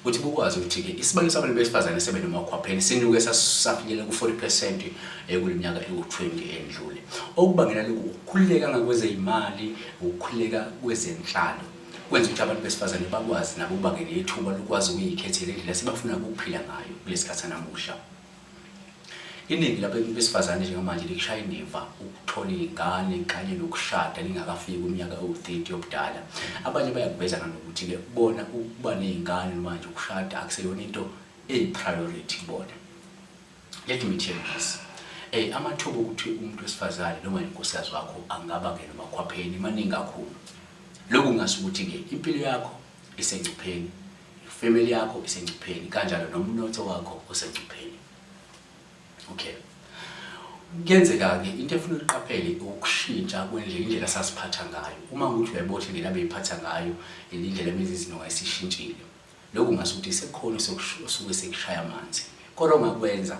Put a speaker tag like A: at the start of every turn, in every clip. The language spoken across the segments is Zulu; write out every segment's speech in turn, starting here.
A: Ukuthi bukwazi ukuthi-ke isibalo sabantu besifazane sebenomakhwapheni sinuke safinyelela ku-40% kule minyaka ewu-20 endlule. Okubangela lokhu ukukhululeka ngakwezeyimali, ukukhululeka kwezenhlalo. Kwenza ukuthi abantu besifazane bakwazi nabo ukuba-ke nethuba lokwazi ukuyikhethela indlela sebafuna ukuphila ngayo kulesi khathi sanamuhla. Iningi labantu besifazane njengamanje likushaya indiva ukuthola iy'ngane kanye nokushada lingakafiki kwiminyaka ewu-30 yobudala. Abanye bayakuveza nanokuthi-ke bona ukuba ney'ngane noma nje ukushada akuseyona into eyi-priority kubona. Let me tell you this. Amathuba okuthi umuntu wesifazane noma unkosikazi wakho angaba-ke nomakhwapheni maningi kakhulu. Lokhu kungasho ukuthi-ke impilo yakho isengcupheni, ifamily yakho isengcupheni, kanjalo nomnotho wakho usengcupheni. Okay. Kuyenzeka-ke into efuna uyiqaphele ukushintsha kwendlela indlela sasiphatha ngayo. Uma ukuthi uyayibona indlela abeyiphatha ngayo, indlela emenza izinto ngayo isishintshile. Lokhu kungasho ukuthi sekukhona osuke sekushaya amanzi. Kodwa ongakwenza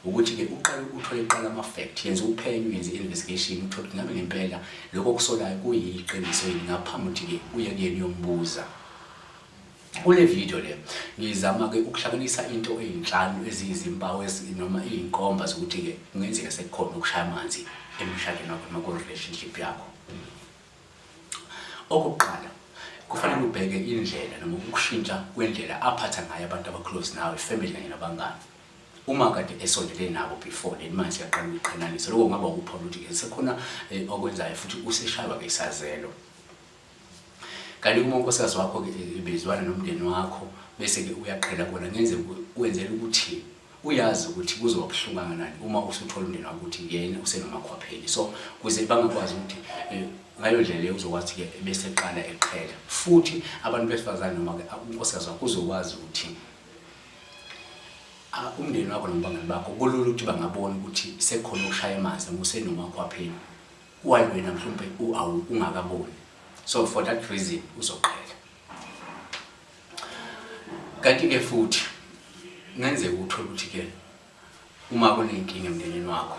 A: ukuthi-ke uqale uthole kuqala ama-fact, yenza uphenyo, yenze i-investigation, uthole ukuthi ngabe ngempela lokho okusolayo kuyiqiniso yini ngaphambi ukuthi-ke uye kuyena uyombuza. Kule video le ngizama-ke ukuhlanganisa into ey'nhlanu eziyizimpawu noma iy'nkomba zokuthi-ke kungenzeka sekukhona ukushaya amanzi emshadweni wakho noma ku-relationship yakho. Okokuqala, kufanele ubheke indlela noma ukushintsha kwendlela aphatha ngayo abantu aba-close nawe, family kanye nabangani. Uma kade esondele nabo before then manje siyaqala ukuyiqhenanisa, lokho kungaba ukuphawu ukuthi-ke sekhona okwenzayo futhi useshaywa-ke isazelo. Kanti uma unkosikazi wakho-ke ebezwana nomndeni wakho bese-ke uyaqhela kona kungenzeka wenzela ukuthi uyazi ukuthi kuzoba buhlungu kangakanani uma usuthola umndeni wakho ukuthi yena usenomakhwapheni. So kuze bangakwazi ukuthi ngaleyo ndlela leyo uzokwazi-ke bese eqala eqhela. Futhi abantu besifazane noma-ke unkosikazi wakho uzokwazi ukuthi umndeni wakho noma abangani bakho kulula ukuthi bangabona ukuthi sekukhona okushaya amanzi noma usenomakhwapheni. While wena mhlawumbe ungakaboni. So for that reason uzoqhela. Kanti-ke futhi kungenzeka uthole ukuthi-ke uma kuney'nkinga emndenini wakho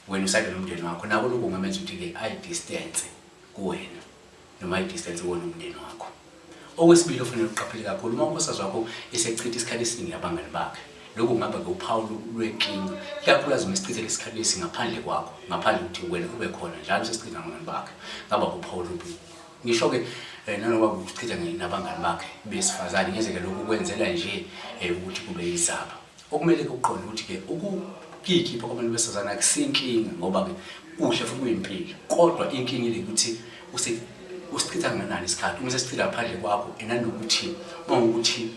A: wena usade nomndeni wakho, nako lokhu kungamenza ukuthi-ke ayi-distance kuwena noma ayi-distance kuwena umndeni wakho. Okwesibili ofanele uqaphele kakhulu, uma unkosikazi wakho esechitha isikhathi esiningi nabangani bakhe, lokhu kungaba-ke uphawu lwenkinga, ikakhulukazi uma esichithela isikhathi lesi ngaphandle kwakho, ngaphandle kokuthi wena ube khona njalo usesichitha nabangani bakhe, ngaba uphawu olubi. Ngisho-ke nanoma ukuchitha nabangani bakhe besifazane, ngenzeka lokhu kwenzela nje ukuthi kube yizaba. Okumele kuqonde ukuthi-ke ukuyikhipha kwabantu besifazane akusinkinga ngoba-ke kuhle futhi kuyimpilo, kodwa inkinga ile ukuthi usichitha kangakanani isikhathi uma sesichitha ngaphandle kwakho, nanokuthi uma ukuthi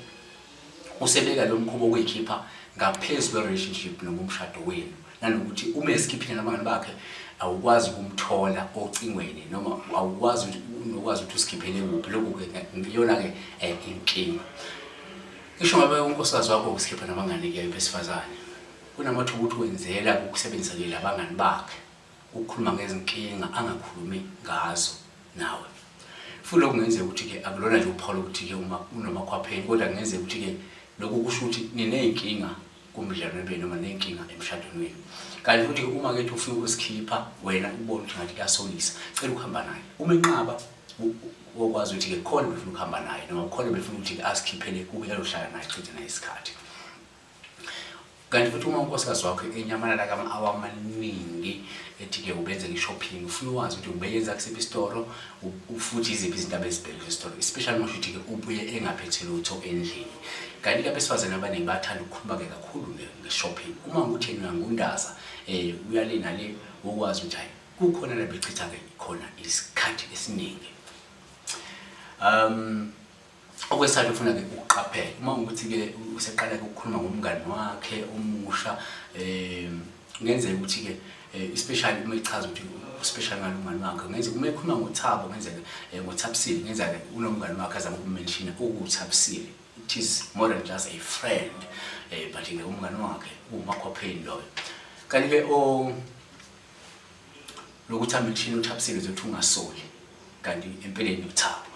A: usebeka lo mkhuba wokuyikhipha ngaphezu kwe-relationship noma umshado wenu, nanokuthi uma esikhiphile nabangani bakhe awukwazi ukumthola ocingweni noma awukwazi nokwazi ukuthi usikhiphele kuphi. Lokhu-ke iyona-ke inkinga. Ngisho ngabe unkosikazi wakho usikhipha nabangani-ke besifazane, kunamathuba ukuthi wenzela ukusebenzisa-ke labangani bakhe ukukhuluma ngezinkinga angakhulumi ngazo nawe. Futhi lokhu kungenzeka ukuthi-ke akulona nje uphawu lokuthi-ke uma unomakhwapheni, kodwa kungenzeka ukuthi-ke lokhu kusho ukuthi niney'nkinga kubudlelwane benu noma ney'nkinga emshadweni wenu. Kanti futhi-ke uma kethi ufuna ukuzikhipha wena ubone ukuthi ngathi kuyasolisa, cela ukuhamba naye. Uma enqaba wokwazi ukuthi-ke khona befuna ukuhamba naye noma khona befuna ukuthi-ke azikhiphele kuke ayohlala naye achithe naye isikhathi. Kanti futhi uma unkosikazi wakho enyamalala kama-awa amaningi ethi-ke ubenzela i-shopping, ufuna uwazi ukuthi ubeyenza kusiphi isitoro futhi yiziphi izinto abezibheke esitoro, especially uma ukuthi-ke ubuye engaphethe lutho endlini. Kanti-ke abesifazane abaningi bayathanda ukukhuluma-ke kakhulu nge-shopping. Uma ngukuthi yena uyangundaza uya le nale, wokwazi ukuthi hhayi kukhona la bechitha-ke khona isikhathi esiningi. Okwesithathu ufuna-ke ukuqaphela uma ukuthi-ke useqala-ke ukukhuluma ngomngani wakhe omusha, kungenzeka ukuthi-ke especially uma echaza ukuthi special ngalo mngani wakhe, kungenzeka uma ekhuluma ngoThabo, kungenzeka ngoThabisile, kungenzeka unomngani wakhe azama ukummenshina ukuThabisile. It is more than just a friend, but-ke umngani wakhe uwumakhwapheni loyo. Kanti-ke lokuthi amenshine uThabisile uzothi ungasoli, kanti empeleni uThabo.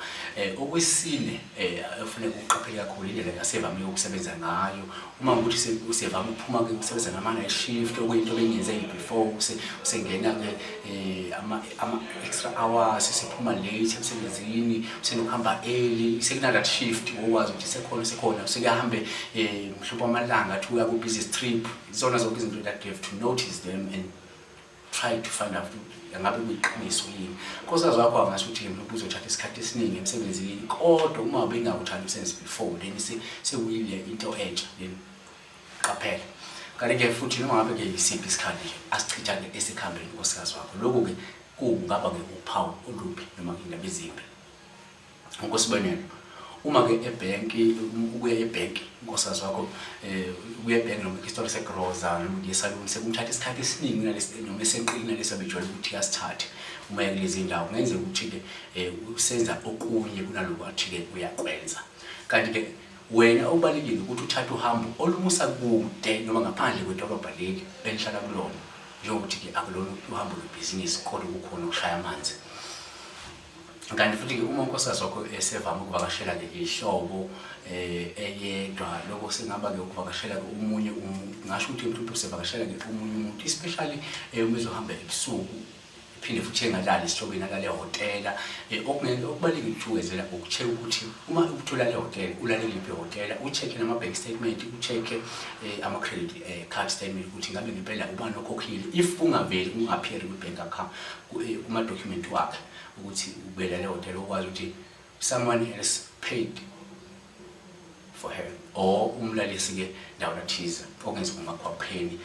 A: Okwesine ofuneka uqaphele uqaphele kakhulu indlela asevame ukusebenza ngayo. Uma ukuthi usevame ukuphuma-ke ukusebenza ngama-night shift, okuyinto bengenzeki before, usengena-ke ama-extra hours, usephuma late emsebenzini, usenokuhamba early, sekuna-that shift okwazi ukuthi sekhona sekhona sekuyahambe mhlawumbe amalanga athi uya ku-business trip. Izona zonke izinto that you have to notice them and try to find out ngabe kuyiqiniso yini. Unkosikazi wakho angasho ukuthi mhlawumbe uzothatha isikhathi esiningi emsebenzini, kodwa uma ubengawuthandi umsebenzi before, then sekuyile into entsha, then qaphela. Kanti-ke futhi noma ngabe-ke yisiphi isikhathi nje asichitha-ke esikhambeni unkosikazi wakho, lokhu-ke kungaba-ke uphawu olubi noma indaba ezimbi. Ngokwesibonelo, uma-ke ebhenki, ukuya ebhenki unkosikazi wakho, ukuya ebhenki noma isitolo segroza noma ukuya esaluni sekumthatha isikhathi esiningi kunalesi noma eseqile kunalesi abejwayele ukuthi asithathe uma eya kulezi ndawo, kungenzeka ukuthi-ke usenza okunye kunaloku athi-ke uyakwenza. Kanti-ke wena okubalulekile ukuthi uthathe uhambo olumusa kude noma ngaphandle kwedolobha leli enihlala kulona, njengokuthi-ke akulona uhambo lwebhizinisi kodwa kukhona ukushaya amanzi. Kanti futhi-ke uma unkosikazi wakho esevame ukuvakashela-ke ihlobo eyedwa, lokho sengaba-ke ukuvakashela-ke omunye umuntu, ngasho ukuthi mhlawumbe usevakashela-ke omunye umuntu, especially uma ezohamba ebusuku, phinde futhi engalali esihlobeni, alale ehhotela. Okubalulekile ukuthi ukwenzela uku-check ukuthi uma ukuthi ulale ehhotela, ulale liphi ihhotela, u-check-e nama-bank statement, u-check-e ama-credit card statement ukuthi ngabe ngempela ubani okhokhile. If kungaveli, kunga-appear-i kwi-bank account, kuma-document wakhe ukuthi ubelale ehhotela, ukwazi ukuthi someone else paid for her or umlalisi-ke ndawana thize okungenzeka umakhwapheni.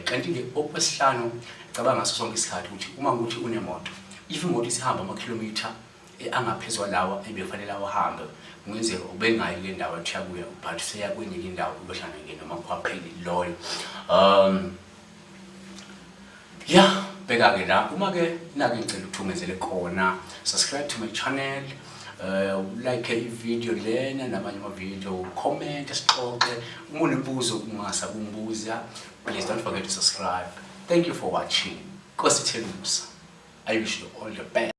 A: Kanti-ke okwesihlanu, cabanga ngaso sonke isikhathi ukuthi uma ukuthi unemoto, if imoto isihamba amakhilomitha angaphezu kwalawa ebefanele awahambe, kungenzeka ubengayi kule ndawo athi uyakuya, but useya kwenye indawo uyohlangana-ke nomakhwapheni loyo. Ya, bheka-ke la, uma-ke nake ngicela ukuthi ungenzele khona, subscribe to my channel, like i-video lena namanye ama-video, comment, sixoxe. Uma unembuzo ungasakumbuza. Please don't forget to subscribe. Thank you for watching. Nkosi Thelusa, I wish you all the best.